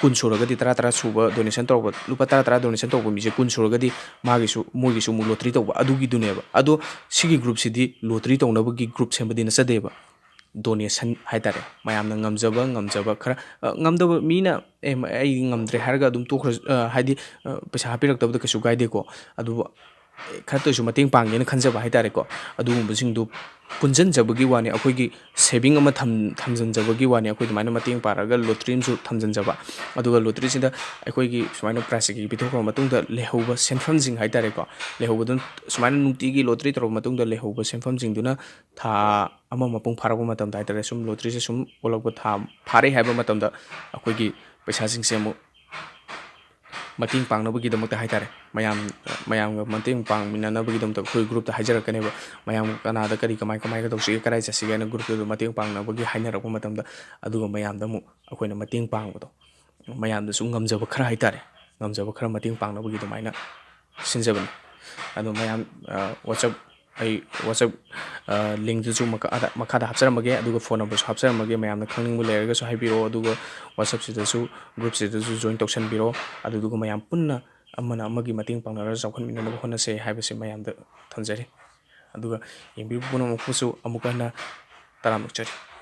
ꯀꯨꯟ ꯁꯨꯔꯒꯗꯤ, ꯇꯔꯥ ꯇꯔꯥ ꯁꯨꯕ donation ꯇꯧꯔꯛꯄ, ꯂꯨꯄꯥ ꯇꯔꯥ ꯇꯔꯥ donation ꯇꯧꯔꯛꯄ ꯃꯤꯁꯦ ꯀꯨꯟ ꯁꯨꯔꯒꯗꯤ ꯃꯥꯒꯤꯁꯨ, ꯃꯣꯏꯒꯤꯁꯨ ꯑꯃꯨꯛ lottery ꯇꯧꯕ ꯑꯗꯨꯒꯤꯗꯨꯅꯦꯕ꯫ ꯑꯗꯣ ꯁꯤꯒꯤ groupꯁꯤꯗꯤ lottery ꯇꯧꯅꯕꯒꯤ group ꯁꯦꯝꯕꯗꯤ ꯅꯠꯆꯗꯦꯕ꯫ Donation ꯍꯥꯏꯇꯥꯔꯦ, ꯃꯌꯥꯝꯅ ꯉꯝꯖꯕ, ꯉꯝꯖꯕ ꯈꯔ, ꯑ, ꯉꯝꯗꯕ ꯃꯤꯅ, "ꯑꯦ, ꯃ-, ꯑꯩ ꯉꯝꯗ꯭ꯔꯦ" ꯍꯥꯏꯔꯒ ꯑꯗꯨꯝ ꯇꯣꯛꯈ꯭ꯔꯁꯨ, ꯑ, ꯍꯥꯏꯗꯤ, ꯑ, ꯄꯩꯁꯥ ꯍꯥꯞꯄꯤꯔꯛꯇꯕꯗ ꯀꯩꯁꯨ ꯀꯥꯏꯗꯦꯀꯣ꯫ ꯑꯗꯨꯕꯨ, ꯑꯦ, ꯈꯔꯇ ꯑꯣꯏꯔꯁꯨ ꯃꯇꯦꯡ ꯄꯥꯡꯒꯦꯅ ꯈꯟꯖꯕ ꯍꯥꯏꯇꯥꯔꯦꯀꯣ, ꯑꯗꯨꯒꯨꯝꯕꯁꯤꯡꯗꯨ ꯄꯨꯟꯁꯤꯟꯖꯕꯒꯤ ꯋꯥꯅꯤ, ꯑꯩꯈꯣꯏꯒꯤ saving ꯑꯃ ꯊꯝ-, ꯊꯝꯖꯤꯟꯖꯕꯒꯤ ꯋꯥꯅꯤ꯫ ꯑꯩꯈꯣꯏ ꯑꯗꯨꯃꯥꯏꯅ ꯃꯇꯦꯡ ꯄꯥꯡꯉꯒ lottery ꯑꯃꯁꯨ ꯊꯝꯖꯤꯟꯖꯕ, ꯑꯗꯨꯒ lotteryꯁꯤꯗ ꯑꯩꯈꯣꯏꯒꯤ ꯁꯨꯃꯥꯏꯅ prize ꯀꯩꯀꯩ ꯄꯤꯊꯣꯛꯈ꯭ꯔꯕ ꯃꯇꯨꯡꯗ ꯂꯩꯍꯧꯕ ꯁꯦꯟꯐꯝꯁꯤꯡ ꯍꯥꯏꯇꯥꯔꯦꯀꯣ, ꯂꯩꯍꯧꯕꯗꯨꯅ ꯁꯨꯃꯥꯏꯅ ꯅꯨꯡꯇꯤꯒꯤ lottery ꯇꯧꯔꯕ ꯃꯇꯨꯡꯗ ꯂꯩꯍꯧꯕ ꯁꯦꯟꯐꯝꯁꯤꯡꯗꯨꯅ ꯊꯥ ꯑꯃ ꯃꯄꯨꯡ ꯐꯥꯔꯛꯄ ꯃꯇꯝꯗ ꯍꯥꯏꯇꯥꯔꯦ, ꯁꯨꯝ lotteryꯁꯦ ꯁꯨꯝ ꯑꯣꯜꯂꯛꯄ, ꯊꯥ ꯐꯥꯔꯦ ꯍꯥꯏꯕ ꯃꯇꯝꯗ ꯑꯩꯈꯣꯏꯒꯤ ꯄꯩꯁꯥꯁꯤꯡꯁꯦ ꯑꯃꯨꯛ ꯃꯇꯦꯡ ꯄꯥꯡꯅꯕꯒꯤꯗꯃꯛꯇ ꯍꯥꯏꯇꯥꯔꯦ, ꯃꯌꯥꯝ, ꯃꯌꯥꯝꯒ ꯃꯇꯦꯡ ꯄꯥꯡꯃꯤꯟꯅꯅꯕꯒꯤꯗꯃꯛꯇ ꯑꯩꯈꯣꯏ groupꯇ ꯍꯥꯏꯖꯔꯛꯀꯅꯦꯕ꯫ ꯃꯌꯥꯝ ꯀꯅꯥꯗ ꯀꯔꯤ, ꯀꯃꯥꯏ, ꯀꯃꯥꯏꯅ ꯇꯧꯁꯤꯒꯦ, ꯀꯗꯥꯏ ꯆꯠꯁꯤꯒꯦ ꯍꯥꯏꯅ groupꯇꯨꯗ ꯃꯇꯦꯡ ꯄꯥꯡꯅꯕꯒꯤ ꯍꯥꯏꯅꯔꯛꯄ ꯃꯇꯝꯗ, ꯑꯗꯨꯒ ꯃꯌꯥꯝꯗ ꯑꯃꯨꯛ ꯑꯩꯈꯣꯏꯅ ꯃꯇꯦꯡ ꯄꯥꯡꯕꯗꯣ, ꯃꯌꯥꯝꯗꯁꯨ ꯉꯝꯖꯕ ꯈꯔ ꯍꯥꯏꯇꯥꯔꯦ, ꯉꯝꯖꯕ ꯈꯔ ꯃꯇꯦꯡ ꯄꯥꯡꯅꯕꯒꯤ ꯑꯗꯨꯃꯥꯏꯅ ꯁꯤꯟꯖꯕꯅꯤ꯫ ꯑꯗꯣ ꯃꯌꯥꯝ, ꯑ, WhatsApp, ꯑꯩ WhatsApp, ꯑ, linkꯇꯨꯁꯨ ꯃꯈꯥꯗ, ꯃꯈꯥꯗ ꯍꯥꯞꯆꯔꯝꯃꯒꯦ, ꯑꯗꯨꯒ phone numberꯁꯨ ꯍꯥꯞꯆꯔꯝꯃꯒꯦ꯫ ꯃꯌꯥꯝꯅ ꯈꯪꯅꯤꯡꯕ ꯂꯩꯔꯒꯁꯨ ꯍꯥꯏꯕꯤꯔꯛꯑꯣ, ꯑꯗꯨꯒ WhatsAppꯁꯤꯗꯁꯨ, groupꯁꯤꯗꯁꯨ join ꯇꯧꯁꯟꯕꯤꯔꯣ, ꯑꯗꯨꯗꯨꯒ ꯃꯌꯥꯝ ꯄꯨꯟꯅ ꯑꯃꯅ ꯑꯃꯒꯤ ꯃꯇꯦꯡ ꯄꯥꯡꯅꯔꯒ ꯆꯥꯎꯈꯠꯃꯤꯟꯅꯅꯕ ꯍꯣꯠꯅꯁꯦ ꯍꯥꯏꯕꯁꯤ ꯃꯌꯥꯝꯗ ꯊꯝꯖꯔꯤ꯫ ꯑꯗꯨꯒ ꯌꯦꯡꯕꯤꯕ ꯄꯨꯝꯅꯃꯛꯄꯨꯁꯨ ꯑꯃꯨꯛꯀ ꯍꯟꯅ ꯇꯔꯥꯝꯅ ꯑꯣꯛꯆꯔꯤ꯫